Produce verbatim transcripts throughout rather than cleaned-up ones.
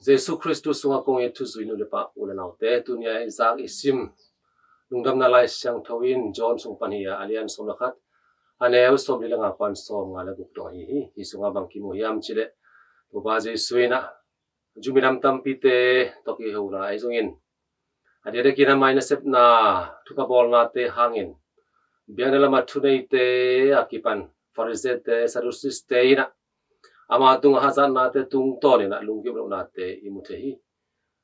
Jesu Khrist sungah kong it thuzui nu le pa u le naute, tuni a i zak i sim Lungdamna Lai Siangtho in John sung pan hi a, a lian sawm le khat, a neu sawm li le nga pan sawm nga le guk dong ahi hi. Hi sungah bang kimu hiam cih leh, Topa Jesu in ah Jew minam tampite tawh kihona ahi zongin, a diakdiakin amah i nasepna thupha bawlnate hangin biakna lamah thuneite a kipan Pharisee-te, Sadducee-te in ah ama tungah hazatnate tungtawnin ah lunggim lohnate i mu thei hi.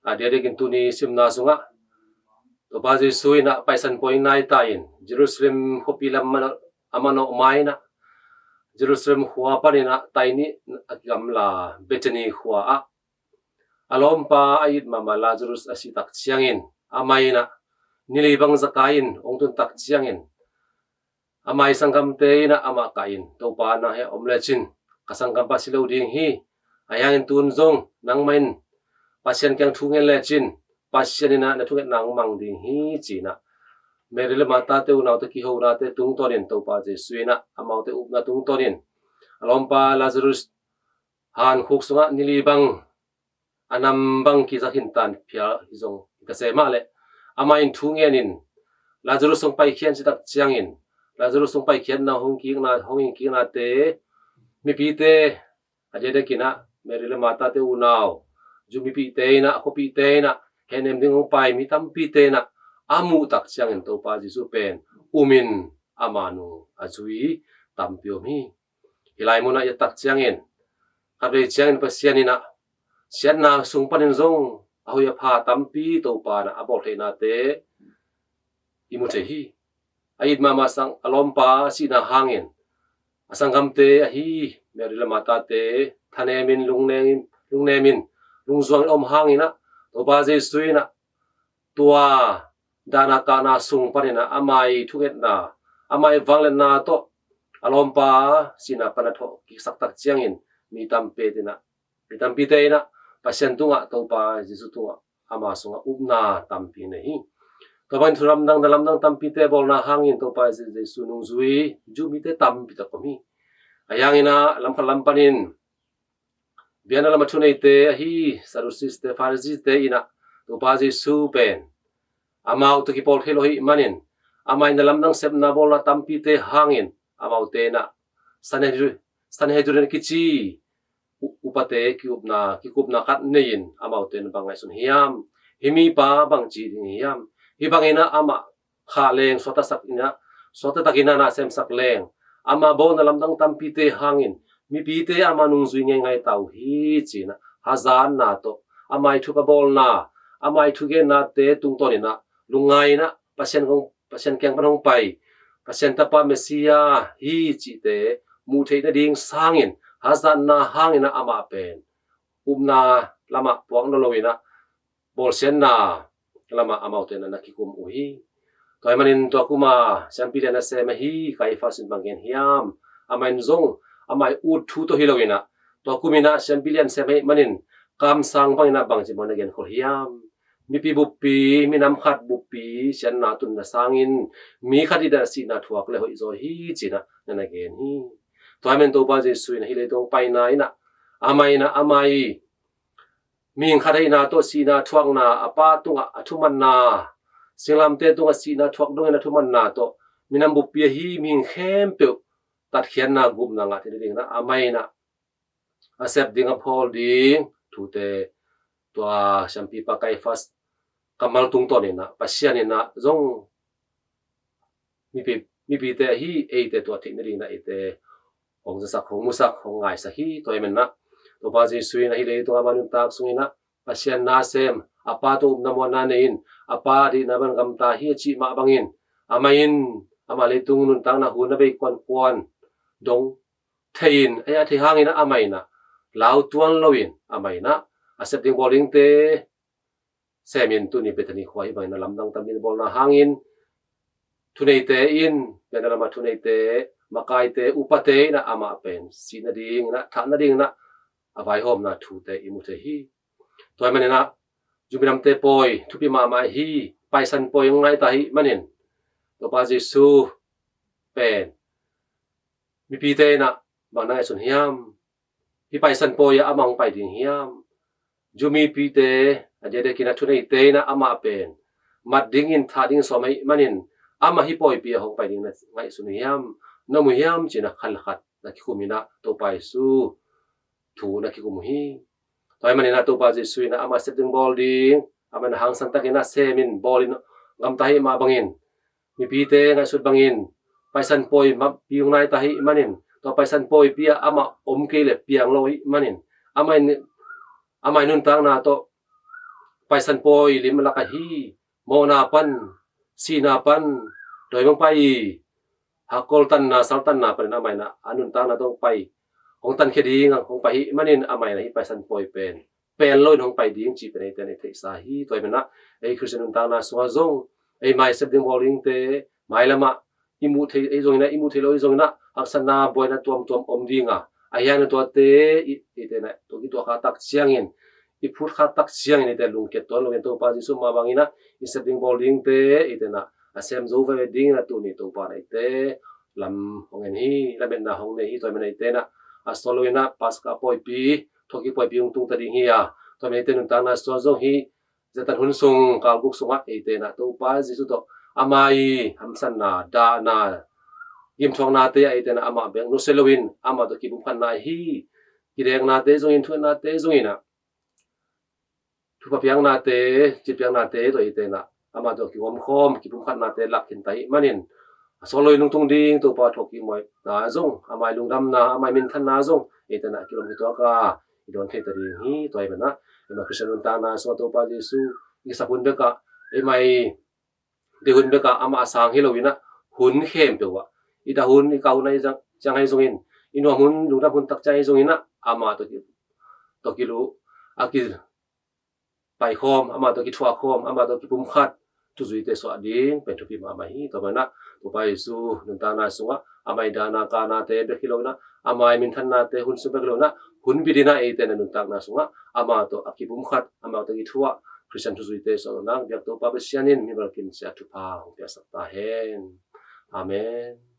A diakdiakin tuni simna sungah Topa Jesu in ah Paisan pawi nai ta in Jerusalem khuapi lam a manawh, a manawh ma-in ah Jerusalem khua panin ah tai nih a kigamla Bethany khua ah a lawmpa a it mahmah Lazarus a sih tak ciangin amah in ah ni li bang zakai in hong tun tak ciangin amah i sanggamte in ah amah kah in, "Topa, nang hih a om lecin ka sanggampa si lo ding hi. Ahi hangin tun zong nangmah in Pasian kiang thu ngen lecin Pasian in ah na thungetna hong mang ding hi," ci-in ah Mary le Martha-te unaute kihonate tungtawnin Topa Jesu in ah amaute upna tungtawnin a lawmpa Lazarus hankhuk sungah ni li bang a nam bang kizak hintan phial hi zong hi ta se mah leh, amah in thu ngenin Lazarus hong paikhiat cih tak ciangin Lazarus hong paikhiatna hong kikna, hong kiknate mipite, a diakdiakin ah Mary le Martha-te unau, Jew mipite in ah, khuapite in ah hehnem ding hong pai mi tampite in ah a muh tak ciangin Topa Jesu pen umin ama nung a zui tampi om hi. Hih lai munah i et tak ciangin, khatvei ciangin Pasian in ah siatna sung panin zong a hoih a pha tampi Topa in ah a bawltheihnate i mu thei hi. A it mahmah sang a lawmpa sihna hangin a sanggamte ahi Mary le Martha-te thanemin, lungnemin, lungnemin, lungzuangin om hangin ah Topa Jesu in ah tua dahna kahna sung panin ah amah i thungetna, amah i vangliatna tawh a lawmpa sihna pan a thawh kiksak tak ciangin mi tampite in ah, mi tampite in ah Pasian tungah, Topa Jesu tungah ama sungah upna tampi nei hi. Tua bangin thu lamdang, na lamdang tampite bawlna hangin Topa Jesu nungzui Jew mite tampi tak om hi. Ahi hangin ah lamkhat lam panin biakna lamah thuneite ahi Sadducee-te, Pharisee-te in ah Topa Jesu pen amau tawh kipawl thei lo ahih manin, amah in na lamdang sepna bawlna tampite hangin amaute in ah Sanhedrin, Sanhedrin a kici u-, upate kiupna, kikupna khat nei-in amaute in bang ngaihsun hiam? Hih mipa bang ci ding hiam? Hih bangin ah amah khah leng suaktasak in ah, suakta takin ah na semsak leng, ama bawlna lamdang tampite hangin mipite ama nungzui ngeingai ta uh hi, ci-in ah hazatna tawh ama i thupha bawlna, ama i thugennate tungtawnin ah lungngai in ah Pasian kong, Pasian kiang pan hong pai, Pasian Tapa Messiah hi cihte muh theih nading sangin hazatna hangin ah amah pen upna lamah puak nawn loin ah bawlsiatna lamah amaute in ah na kikum uh hi. Tua ahih manin tua kum a siampi lian a sem ahi Kaiafas in bang gen hiam? Amah in zong amah i ut thu tawh hi loin ah tua kum in ah siampi lian sem ahih manin kamsang bangin ah bangci bang na genkhol hiam? Mipi buppi, minam khat buppi siatna tunna sangin mi khat in ah sihna thuak le hoih zaw hi, ci-in ah na na gen hi. Tua ahih manin Topa Jesu in ah hih leitung paina in ah amah in ah amah i mihing khat ahihna tawh sihna thuakna, a Pa tungah a thumanna, singlamteh tungah sihna thuak dongin a thumanna tawh minam buppi ahi mihing khempeuh tatkhiatna gupna ngah theih nadingin ah amah in ah a sep ding, a phawl ding thute tua siampipa Kaiafas kammal tungtawnin ah Pasian in ah zong mipi, mipite ahi eite tuah theih nadingin ah eite hong zasak, hong musak, hong ngaisak hi. Tua ahih manin ah Topa Jesu in ah hih leitung a ama nuntak sungin ah Pasian nasem, a Pa tawh upna muanna nei-in a Pa deihna bang gamta hi a cih mah bangin amah in amah leitung nuntakna hun a bei kuankuan dong thei-in, a thei hangin ah amah in ah lau tuan loin amah in ah a sep ding bawl dingte semin tuni Bethany khua hih bangin a lamdang tampin bawlna hangin thuneite in, biakna lamah thuneite, makaite, upate in ah amah pen sih nadingin ah, thah nadingin ah a vaihawmna thute i mu thei hi. Tua ahih manin ah Jew minamte pawi thupi mahmah hi, Paisan pawi hong nai ta ahih manin Topa Jesu pen mipite in ah bang na ngaihsun hiam? Hih Paisan pawi ah amah hong pai ding hiam? Zumipite a diakdiakin a thuneite in ah amah pen mat dingin, thah dingin sawm ahih manin, amah hih pawipi ah hong pai dingin na ngaihsun uh hiam, na mu hiam ci-in ah khan le khat na kikum in ah Topa Jesu thu na kikum uh hi. Tua ahih manin ah Topa Jesu in ah amah sep ding bawl ding, amah in ah hangsan takin ah semin bawlin gamta ahih mah bangin, mipite ngaihsut bangin Paisan pawi mah piang nai ta ahih manin, tua Paisan pawipi ah amah om kei leh piang lo ahih manin, amah in, amah in nuntakna tawh Paisan pawi lim a lak ahi, mawhna pan, sihna pan, dawimangpa i hakkol tanna, sal tanna panin amah in ah a nuntakna tawh hong pai, hong tankhia ding a hong pai ahih manin, amah in ah hih Paisan pawi pen pel loin hong pai ding cih pen eite in i theihsa hi. Tua ahih manin ah ei Khristian nuntakna sungah zong, ei mai sep ding bawl dingte, mailam ah i muh thei, ei zongin ah i muh thei lo, ei zongin ah haksatna, buaina tuamtuam om ding a, ahi hangin ah tuate i, eite in ah tua kituah khak tak ciangin, i phut khak tak ciangin eite lungkiat tuan loin Topa Jesu mah bangin ah i sep ding bawl dingte eite in ah a sem zo veve dingin ah tuni Topa in ah eite lam hong en hi, lametna hong nei hi. Tua ahih manin eite in ah a sawt loin ah Paska pawipi, thawhkik pawipi hong tung ta ding hi a, tua ahih manin eite nuntakna sungah zong hih Zatan hun sung, kal guk sungah eite in ah Topa Jesu tawh amah i hamsatna, dahna, gimthuaknate ah eite in ah amah bek nusia loin, amah tawh kipumkhatna hi. Kideknate zongin, thuhilhnate zongin ah, thupha piaknate, cih piaknate tawh eite in ah amah tawh kigawmkhawm, kipumkhatnate lak khin ta ahih manin, a sawt loin lungtung ding Topa thawhkik muanna zong, amah i lungdamna, amah i minthanna zong eite in ah kilawm kituak a i dawn thei ta ding hi. Tua ahih manin ah ei mai Khristian nuntakna sungah Topa Jesu i sap hun bekah, ei mai deih hun bekah amah a sang hi loin ah, hun khempeuh ah, i dah hun, i kah hun ahi zong, ciang ahi zongin, i nuam hun, lungdam hun tak ciang ahi zongin ah, amah tawh ki, tawh kiluh, a kipaikhawm, amah tawh kithuahkhawm, amah tawh kipumkhat thuzuite suah ding pen thupi mahmah hi. Tua ahih manin ah Topa Jesu nuntakna sungah amah i dahna kahnate bek hi loin ah, amah i minthannate hun sung bek hi loin ah, hun bit in ah eite in ah nuntakna sungah amah tawh a kipumkhat, amah tawh kithuah Khristian thuzuite suah loh nang biak Topa Pasian in mimal kim ciat thupha hong piaksak ta hen. Amen.